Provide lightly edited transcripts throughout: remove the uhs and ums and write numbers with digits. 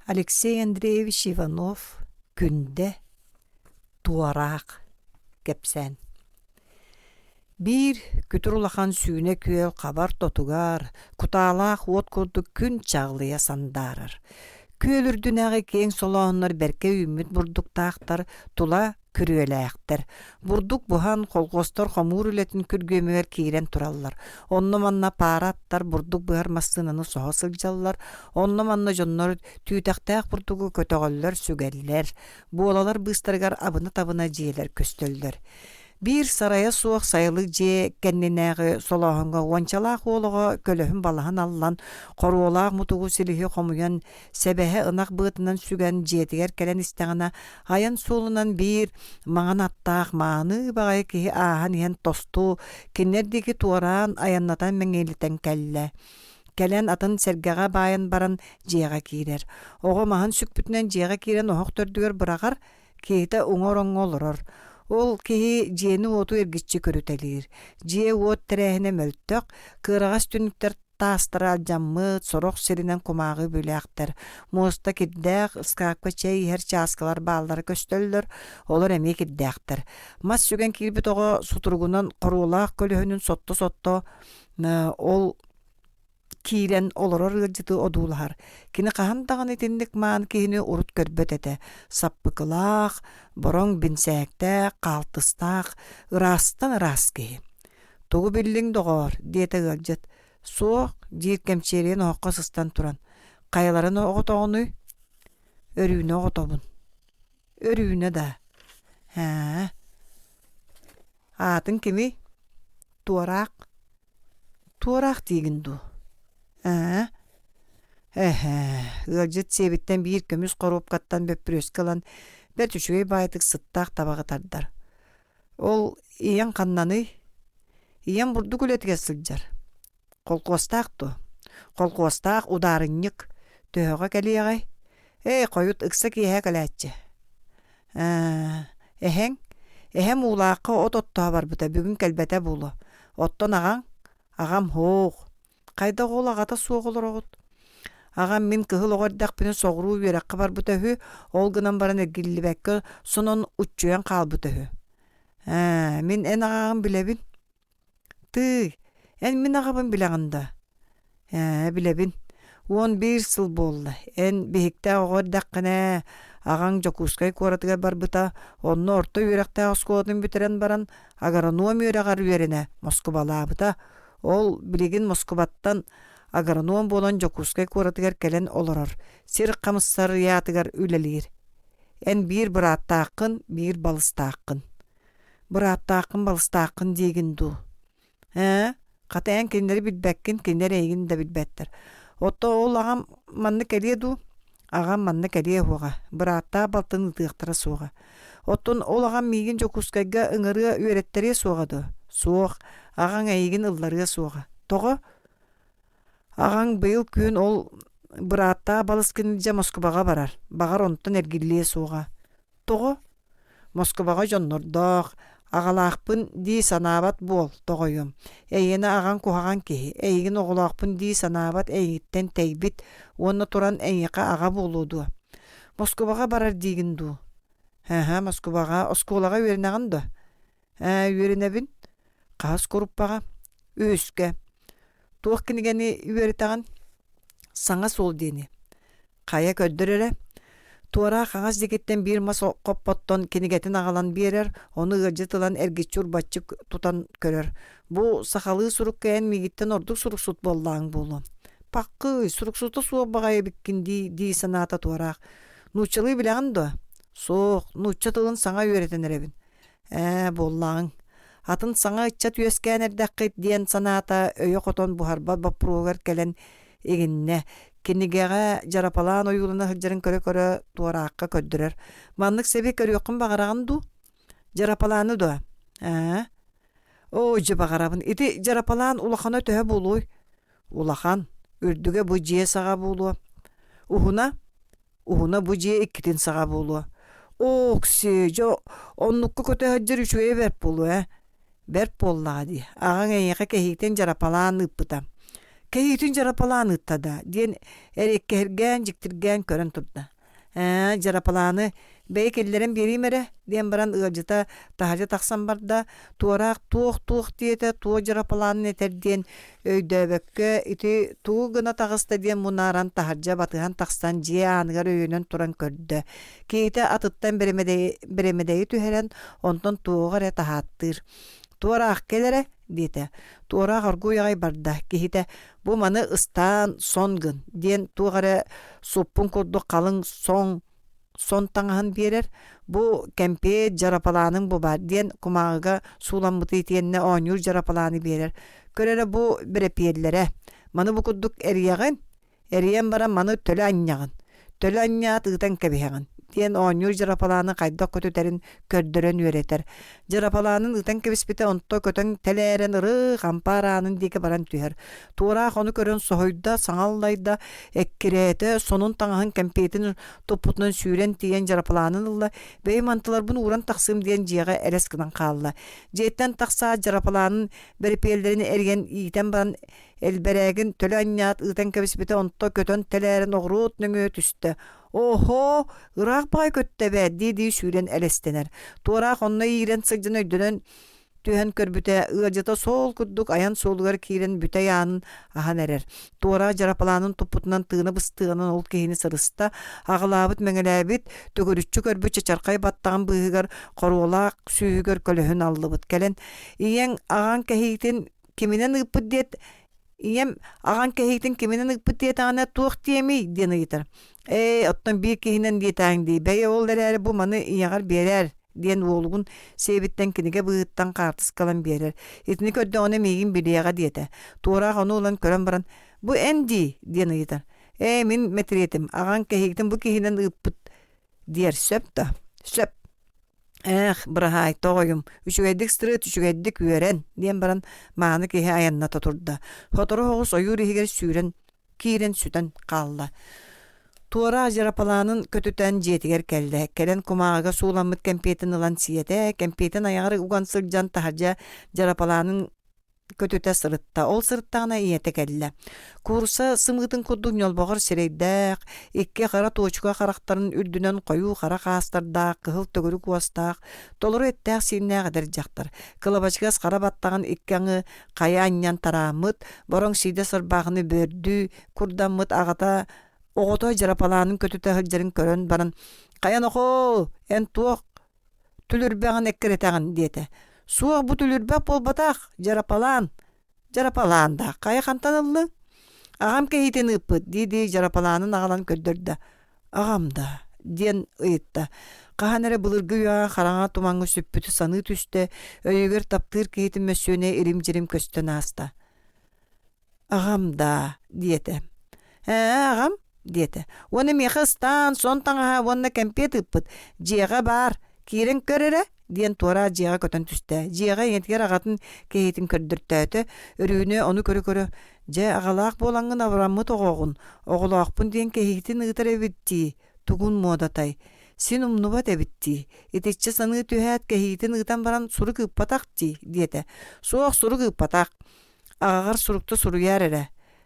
Алексей Андреевич Иванов Күндэ Туораах кэпсээн Биир күтүр улахан сүүнэ күөл хабар тотугар, кутаалаах уот курдук күн чаҕылыйа сандаарар. Күөл үрдүнээҕи киэҥ солооһуннар бэркэ үүммүт бурдуктаахтар, тула күрүөлээхтэр. Бурдук буһан, колхуостар хомуур үлэтин күргүөмүгэр киирэн тураллар. Онно-манна паара аттар бурдук быһар массыынаны соһо сылдьаллар, онно-манна дьоннор түүтэхтээх бурдугу көтөҕөллөр, сүгэллэр. Буолалар быыстарыгар абына-табына дьиэлэр көстөллөр. Биир сарайа суох сайылык дьиэ кэннинээҕи солооһуҥҥа уончалаах уол оҕо көлөһүн-балаһын аллан, хоруолаах мутугу силиһи хомуйан Сэбэһэ ынах быатынан сүгэн дьиэтигэр кэлэн истэҕинэ, айан суолунан биир маҥан аттаах мааны баҕайы киһи ааһан иһэн тосту кинилэр диэки туораан айаннатан мэҥиэлитэн кэллэ. Кэлэн атын сэргэҕэ баайан баран дьиэҕэ киирэр. Оҕо маһын сүкпүтүнэн дьиэҕэ киирэн оһох төрдүгэр быраҕар, киһитэ уҥа ороҥҥо олорор. Ол киһи дьиэни-уоту эргиччи көрүтэлиир. Дьиэ-уот тэрээһинэ мөлтөх, кыараҕас түннүктэр таастара алдьаммыт, сорох сиринэн кумааҕы үбүлээхтэр. Муоста кирдээх, ыскаапка чэй иһэр чааскалар бааллара көстөллөр, олор эмиэ кирдээхтэр. Мас сүгэн киирбит оҕо сутуругунан хоруолаах көлөһүнүн сотто-сотто ол киирэн олорор ыалдьыты одуулаһар. Кини хаһан даҕаны итинник маан киһини урут көрбөт этэ. Саппыкылаах, бороҥ бинсээктээх, хаалтыстаах, ыраастан ыраас киһи. «Тугу биллиҥ, доҕоор?» диэтэ ыалдьыт. «Суох», диир кэмчиэрийэн оһоххо сыстан туран. «Хайаларын оҕотоҕунуй?» «Өрүүнэ оҕотобун». «Өрүүнэ даа?» «Ээ, аатыҥ кимий?» «Туораах». «Туораах диигин дуу?» «Ээ, эһээ» ыалдьыт сиэбиттэн биир көмүс хоруопкаттан бөппүрүөскэ ылан бэрт үчүгэй баайытык сыттаах табаҕы тардар. Ол ийэҥ ханнаный? Ийэм бурдук үлэтигэр сылдьар. Холкуостаах дуо? Холкуостаах удаарынньык. Төһөҕө кэлиэҕэй? Ээ, хойут ыкса киэһэ кэлээччи. Ээ, эһэҥ? Эһэм уулаахха от оттоһо барбыта, бүгүн кэлбэтэ буолуо. Оттон аҕаҥ? Аҕам һуох. Хайдах ол аҕата суох олороҕут? Аҕам мин кыһыл оҕо эрдэхпинэ соҕуруу үөрэххэ барбыта үһү, ол гынан баран эргиллибэккэ сонон уччуйан хаалбыта үһү. Ээ, мин эн аҕаҕын билэбин. Тыый, эн мин аҕабын билэҕин да? Ээ, билэбин. 11 сыл буолла. Эн биһиктээх оҕо эрдэххинэ, аҕаҥ Дьокуускай куоратыгар барбыта, онно орто үөрэхтээх оскуолатын бүтэрэн баран, агроном үөрэҕэр үөрэнэ Москубалаабыта. Ол билигин Москубаттан агроном буолан Дьокуускай куоратыгар кэлэн олорор, сир хамыссарыйаатыгар үлэлиир. Эн биир бырааттааххын, биир балыстааххын. Бырааттааххын, балыстааххын диигин дуу? Ээ, хата эн кинилэри билбэккин, кинилэр эйигин да билбэттэр. Оттон ол аҕам манна кэлиэ дуу? Аҕам манна кэлиэ уоҕа, бырааттаах балтын ыытыахтара суоҕа. Оттон ол аҕам миигин Дьокуускайга ыҥырыа үөрэттэриэ суоҕа дуо? Суох, аҕаҥ эйигин ылларыа суоҕа. Тоҕо? Аҕаҥ быйыл күһүн ол бырааттаах балыскын илдьэ Москубаҕа барар, баҕар онтон эргиллиэ суоҕа. Тоҕо? Москубаҕа дьоннордоох, аҕалаахпын дии санаабат буол, тоҕойуом. Эйиэнэ аҕаҥ куһаҕан киһи, эйигин оҕолоохпун дии санаабат эйигиттэн тэйбит уонна туран эйиэхэ аҕа буолуо дуо? Москубаҕа барар диигин дуу? Һэ-һэ, Москубаҕа, оскуолаҕа үөрэнэҕин дуо? Ээ, үөрэнэбин. Хаһыс куруппаҕа? Үһүскэ. Туох кинигэни үөрэтэҕин? Саҥа суол диэни. Хайа көрдөр эрэ. Туора хаҥас диэкиттэн биир мас хоппоттон кинигэтин аҕалан биэрэр, ону ыалдьыт ылан эргиччи-урбаччы тутан көрөр. Бу сахалыы сурукка эн миигиттэн ордук суруксут буоллааҥ буолуо. Паккый, суруксута суох баҕайы эбиккин дии дии санаата Туораах. Нууччалыы билэҕин дуо? Суох, нуучча тылын саҥа үөрэтэн эрэбин. Ээ, буоллаҕыҥ. Атын саҥа ыччат үөскээн эрдэххит диэн санаата өйө хотон буһарбат боппуруоһугар кэлэн иҥиннэ. Кинигэҕэ дьарапалаан ойуулана сылдьарын көрө-көрө туораахха көрдөрөр. Маннык сэби көрүөххүн баҕараҕын дуу? Дьарапалааны дуо? Аа? Оо, дьэ баҕарабын. Ити дьарапалаан улахана төһө буолуой? Улахан. Үрдүгэ бу дьиэ саҕа буолуо. Уһуна? Уһуна бу дьиэ иккитин саҕа буолуо. Оокси, дьэ оннукка көтө сылдьар үчүгэйэ бэрт буолуо ээ. Бэрт буоллаҕа дии. Аҕаҥ эйиэхэ кэһиитин дьарапалаан ыыппыта. Кэһиитин дьарапалаан ыытта да диэн эриэккэһиргээн, дьиктиргээн көрөн турда. Ээ, дьарапалааны бэйэ киллэрэн биэриим эрэ диэн баран ыалдьыта таһырдьа тахсан барда. Туораах туох-туох диэтэ, туох дьарапалаанын этэр диэн өйдөөбөккө ити тугу гына таҕыста диэн мунааран таһырдьа батыһан тахсан дьиэ ааныгар өйөнөн туран көрдө. Киһитэ атыттан бэрэмэдэйи, бэрэмэдэйи түһэрэн онтон туоҕу эрэ таһааттыыр. Туораах кэл эрэ диэтэ. Туораах оргууй аҕай барда. Киһитэ бу маны ыстаан сон гын диэн туох эрэ суппун курдук халыҥ соҥ сон таҥаһын биэрэр. Бу кэмпиэт дьарапалааныҥ бу баар диэн кумааҕыга сууламмыты итиэннэ оонньуур дьарапалааны биэрэр. Көр эрэ бу бэрэпиэллэрэ. Маны бу курдук эрийэҕин, Эрийэн баран маны төлө анньаҕын, төлө анньаат ыытан кэбиһэҕин диэн оонньуур дьарапалааны хайдах көтүтэрин көрдөрөн үөрэтэр. Дьарапалаанын ыытан кэбиспитэ онто көтөн тэлээрэн ырыых ампаар аанын диэки баран түһэр. Туораах ону көрөн соһуйда, саҥа аллайда, эккирээтэ, сонун таҥаһын кэмпиэтин туппутунан сүүрэн тиийэн дьарапалаанын ылла, бэйэм антыларбын ууран тахсыым диэн дьиэҕэ элэс гынан хаалла. Дьиэттэн тахсаат дьарапалаанын бэрипиэллэрин эрийэн иитэн баран Элбэрээгин төлө анньаат ыытан кэбиспитэ онто көтөн тэлээрэн оҕуруот нөҥүө түстэ. Оһо, ыраах баҕайы көттө эбээт дии-дии сүүрэн элэстэнэр. Туораах онно иирэн сылдьан өйдөнөн түһэн көрбүтэ, ыалдьыта суол курдук айан суолугар киирэн бүтэй аанын аһан эрэр. Туораах дьарапалаанын туппутунан тыына быстыаҕынан ол киһини сырыста, аҕалаабыт мэҥэлээбит, төгүрүччү көрбүт чачархай баттаҕын быыһыгар хоруолаах сүүһүгэр көлөһүн аллыбыт. Кэлэн, ийэҥ аҕаҥ кэһиитин Киминэн ыыппыт диэт ийэм аҕаҥ кэһиитин киминэн ыыппыт диэтэҕинэ туох диэмий диэн ыйытар. Ээ, оттон биир киһинэн диэтээҥ дии, бэйэ ол эрээри бу маны ийэҕэр биэрээр диэн уолугун сиэбиттэн кинигэ быыһыттан хаартыска ылан биэрэр. Итини көрдөҕүнэ миигин билиэҕэ диэтэ. Туораах ону ылан көрөн баран, бу эн дии диэн ыйытар. Ээ, мин мэтириэтим, аҕаҥ кэһиитин бу киһинэн ыыппыт диэр сөп да? Сөп. Ээх, быраһаай, тоҕойум, үчүгэйдик сырыт, үчүгэйдик үөрэн, диэн баран мааны киһи айанната турда. Сотору соҕус ойуур иһигэр сүүрэн киирэн сүтэн хаалла. Туора дьарапалаанын көтүтэн дьиэтигэр кэллэ. Кэлэн кумааҕыга сууламмыт кэмпиэтин ылан сиэтэ, кэмпиэтин айаҕар уган сылдьан таһырдьа дьарапалаанын көтүтэ сырытта. Ол сырыттаҕына ийэтэ кэллэ. Куурусса сымыытын курдук ньолбоҕор сирэйдээх, икки хара туочука харахтарын үрдүнэн хойуу хара хаастардаах, кыһыл төгүрүк уостаах, толору эттээх-сииннээх эдэр дьахтар. Кылабачыгас хара баттаҕын икки аҥы хайа анньан тарааммыт, бороҥ сиидэ сырбаахыны бөөрдүү курдаммыт аҕата оҕото дьарапалаанын көтүтэ сылдьарын көрөн баран «Хайа нохоо, эн туох Түлүрбэҕин эккирэтэҕин диэтэ. Суох бу түлүрбэх буолбатах, дьарапалаан. Дьарапалаан да, хайа хантан ыллыҥ? Аҕам кэһиитин ыыппыт дии-дии дьарапалаанын аҕалан көрдөрдө. Аҕам да диэн ыйытта. Хаһан эрэ былыргы үйэҕэ хараҥа тумаҥҥа сүппүтү саныы түстэ, өйүгэр таптыыр киһитин мөссүөнэ ирим-дьирим көстөн ааста. Аҕам даа, диэтэ. Ээ, аҕам, диэтэ. Уонна миэхэ ыстаан, сон таҥаһа уонна кэмпиэт ыыппыт. Дьиэҕэ баар, киирэн көр эрэ, диэн туора дьиэҕэ көтөн түстэ. Дьиэҕэ ийэтигэр аҕатын киһитин көрдөртөөтө. Өрүүнэ ону көрө-көрө, дьэ, аҕалаах буолаҥҥын абыраммыт оҕоҕун, оҕолоохпун диэн кэһиитин ыытар эбит дии, тугун муодатай. Син умнубат эбит дии. Итиччэ саныы түһээт, кэһиитин ыытан баран сурук ыыппатах дии, диэтэ. Суох, сурук ыыппатах. Аҕаҕар сурукта суруйаар эрэ.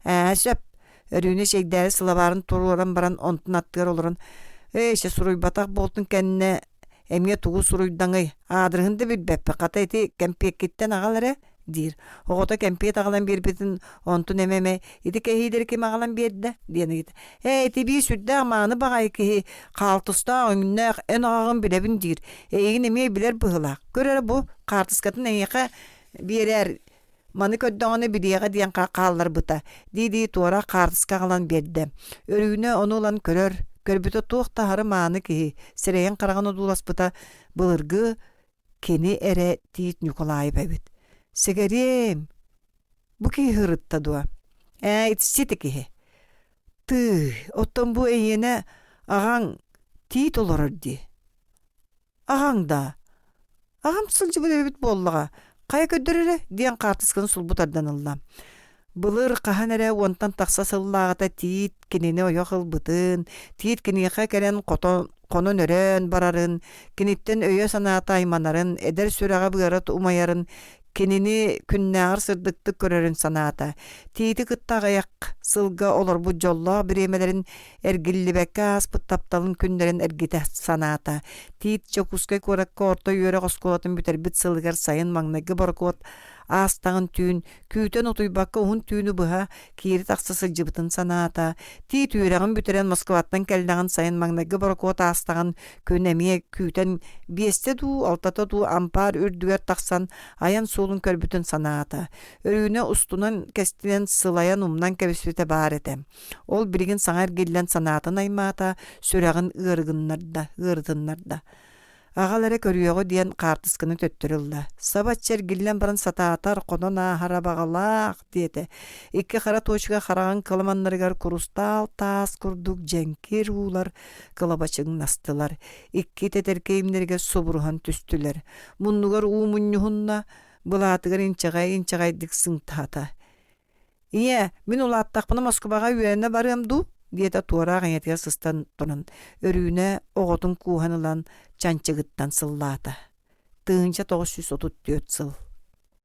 Ээ, сөп. Өрүүнэ чэйдээри сылабаарын туруоран баран онтун аттыгар олорон «Ээ, чэ суруйбатах буолтун кэннэ эмиэ тугу суруйдаҥый? Аадырыһын да билбэппин, хата ити кэмпиэккиттэн аҕал эрэ» диир. Оҕото кэмпиэт аҕалан биэрбитин онтун эмэ-эмэ «Ити кэһиилэри ким аҕалан биэрдэ?» диэн ыйыта. «Ээ, ити биир сүрдээх мааны баҕайы киһи, хаалтыстаах, өҥнөөх, эн аҕаҕын билэбин диир. Эйигин эмиэ билэр быһыылаах. Көр эрэ бу, хаартыскатын эйиэхэ биэрээр Маны көрдөҕүнэ билиэҕэ диэн хаалларбыта, дии-дии туора хаартыска аҕалан биэрдэ. Өрүүнэ ону ылан көрөр, көрбүтэ туох да аһары мааны киһи, сирэйин-хараҕын одууласпыта былыргы кини эрэ Тиит Ньукулаайап эбит. Сэгэриэм, бу киһи ырытта дуо? Ээ, итиччэ киһи. Тыый, оттон бу эйиэнэ аҕаҥ Тиит олорор дии. Аҕаҥ даа? Аҕам сылдьыбыт эбит буоллаҕа, хайа көрдөр эрэ диэн хаартысканы сулбу тардан ылла. Былыр хаһан эрэ уонтан тахса сыллааҕыта Тиит кинини ойох ылбытын, Тиит киниэхэ кэлэн хотон хонон-өрөөн барарын, киниттэн өйө-санаата айманарын, эдэр сүрэҕэ-быара умайарын. Кинини күннээҕэр сырдыктык көрөрүн санаата. Тиити кытта аҕыйах сылга олорбут дьоллоох бириэмэлэрин эргиллибэккэ ааспыт тапталын күннэрин эргитэ санаата. Тиит Дьокуускай куоракка орто үөрэх оскуолатын бүтэрбит сылыгар сайын маҥнайгы борокуот аастаҕын түүн күүтэн утуйбакка уһун түүнү быһа киирэ-тахса сылдьыбытын санаата. Тиит үөрэҕин бүтэрэн Москваттан кэллэҕин сайын маҥнайгы борокуот аастаҕын күн эмиэ күүтэн биэстэ дуу, алтата дуу ампаар үрдүгэр тахсан айан суолун көрбүтүн санаата. Өрүүнэ устунан кэстинэн сылайан умнан кэбиспитэ баар этэ. Ол билигин саҥа эргиллэн санаатын аймаата, сүрэҕин ыарыгыннарда, ыарытыннарда. Аҕал эрэ көрүөҕү диэн хаартысканы төттөрү ылла. Сабачча эргиллэн баран сатаатар, хонон ааһара баҕалаах диэтэ. Икки хара туочука хараҕын кыламаннарыгар курустаал таас курдук дьэҥкир уулар кылабачыҥнастылар. Икки тэтэркэй имнэригэр субуруһан түстүлэр. Муннугар уу мунньуһунна, былаатыгар инчэҕэй-инчэҕэйдик сыҥтаата. «Ийээ, мин улааттахпына Москубаҕа үөрэнэ барыам дуу?» диэтэ туораах ийэтигэр сыстан туран, Өрүүнэ оҕотун кууһан ылан чанчыгыттан сыллаата. 1934 сыл.